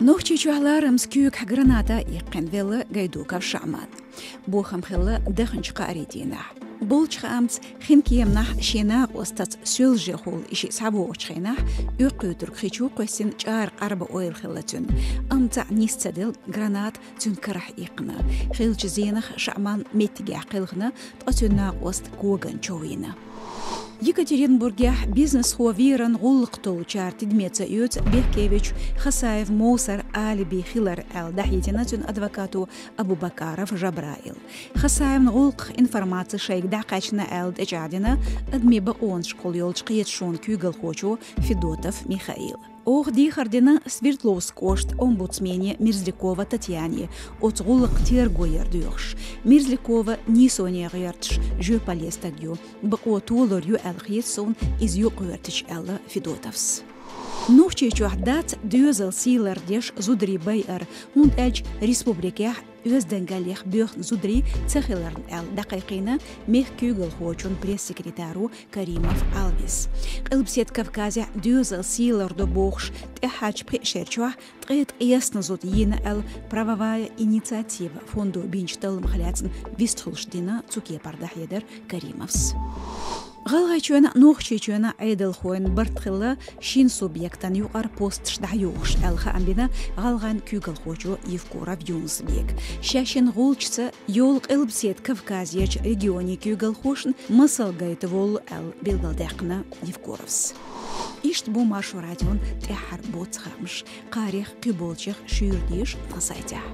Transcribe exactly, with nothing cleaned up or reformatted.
Нохчийчохь ларамза куьйгахь граната иккхина велла Гайдуков ШаӀман. Бохам хилла даханчу кхаарин дийнахь. Болчу хаамца, хин кеманахь шен накъостаца соьлжехула и шиъ схьавогӀучу хенахь, оьккхуьйтург хи чу кхоьссина чӀара къарба ойла хилла цуьнан. Амма цхьаъ нис ца делла, граната цуьнан карахь иккхина. Хиллачу зенах ШаӀман меттигехь кхелхина, ткъа цуьнан накъост коган чов йина. Екатеринбургехь бизнесхо веран гӀуллакх толлучара тидаме ца оьцу Бехкевич Хасаев Мовсар алиби хилар аьлла, дӀахьедина цуьнан адвокато Абубакаров Жабраил. Хасаевн гӀуллакхах информаци шайга дӀакхаьчна аьлла, тӀечӀагӀдина адамийн бакъонашкахула йолчу кхеташонан куьйгалхочо Федотов Михаила. Оха дехар дина Свердловск кӀоштан омбудсмене Мерзлякова Татьяне, оцу гӀуллакхан терго яр доьхуш. Мерзлякова нийсонех гӀерташ жоьпалле стаг ю. Бакъо толур ю аьлла хета суна иза юкъагӀертича, аьлла Федотовс. Нохчийчохь дац доьзал сийлардеш зударий байар, хӀунда аьлча республикехь оьздангаллех боьхна зударий ца хиларна аьлла, дӀакхайкхийна мехкан куьйгалхочун пресс-секретаро Каримов Алвис. Къилбаседа Кавказехь доьзал сийлардо бохуш, тӀаьххьарчу пхи шерачохь ткъе ткъесна зуда йийна аьлла, «Правовая инициатива» фондо бинчу талламах лаьцна вистхуьлуш дина цу кепара дӀахьедар Каримовс. ГӀалгӀайчоьнан а, Нохчийчоьнан а Ӏедалхойн барт хилла шина субъектан юкъара посташ дӀахьоьхуш аьлла, хаам бина гӀалгӀайн куьйгалхочо Евкуров Юнус-Бека. Шаьшшинна гӀулчашца йолу Къилбаседа Кавказерчу регионийн куьйгалхошна масал гайта воллу аьлла, билгалдаьккхина Евкуровс. Иштта бу Маршо радион тӀаьххьара боцу хаамаш. Кхаарих, кхиболчех шуьйра деша тхан сайтехь.